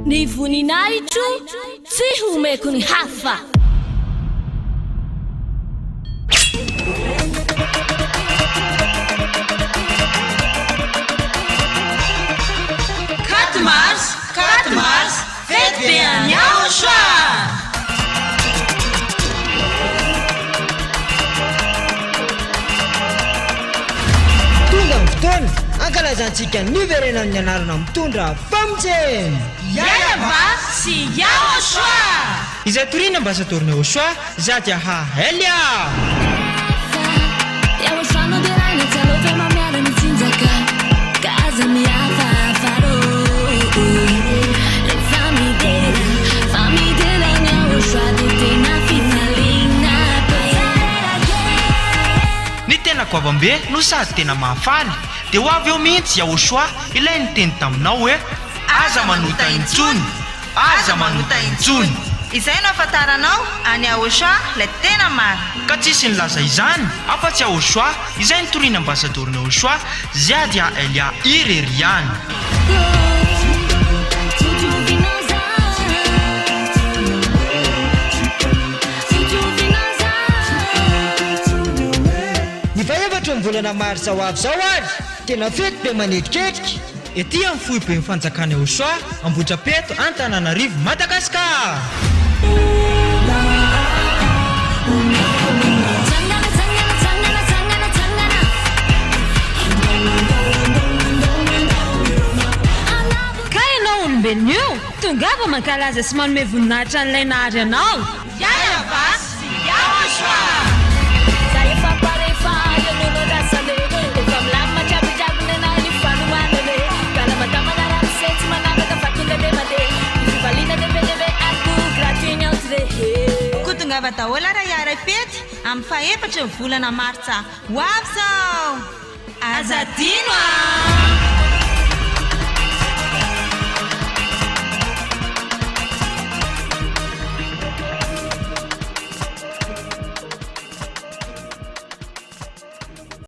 Ny voninahitro tsy homeko ny hafa. Quatre mars, quatre mars, fety be any Aotra! Tonga ny fotoana hankalazantsika ny niverenan'ny anarana mitondra famonjena! Yahweh sy Yahoshua! Izay toriana ambasadaoron'i Yahoshua, Zadiaha Elia! Ny tena goavambe no sady tena mahafaly dia ho avy eo mihitsy Yahoshua ilay niteny taminao hoe aza manota intsony, aza manota intsony. Izay no ahafantaranao an'i Yahoshua ilay tena marina. Ka tsisy nilaza izany afa-tsy Yahoshua izay nitoriana ambasadaoron'i Yahoshua Ziadia Elia irery ihany. Ny fahefatry ny volana marsa ho avy izao ary, tena fety be manetriketrika. Ety amin'ny foiben'ny fanjakana Eosoa, Ambohidrapeto, Antananarivo, Madagasikara. Ka ianao olombelona io, tongava mankalaza sy manome voninahitra an'ilay nahary anao. Yahweh sy Yahoshua! Za efa pare fa eo no rasane Efa milamina jiaby jiaby nenah ny fanomanane Kalamadamana ramose tsy manavaka fa tonga de mandeha Ny fifaliana de be dia be ary koa gratuit ny entrée. Koa tongava daholo ary hiara-hifety amin'ny fahefatry ny volana martsa ho avy izao! Aza adino an!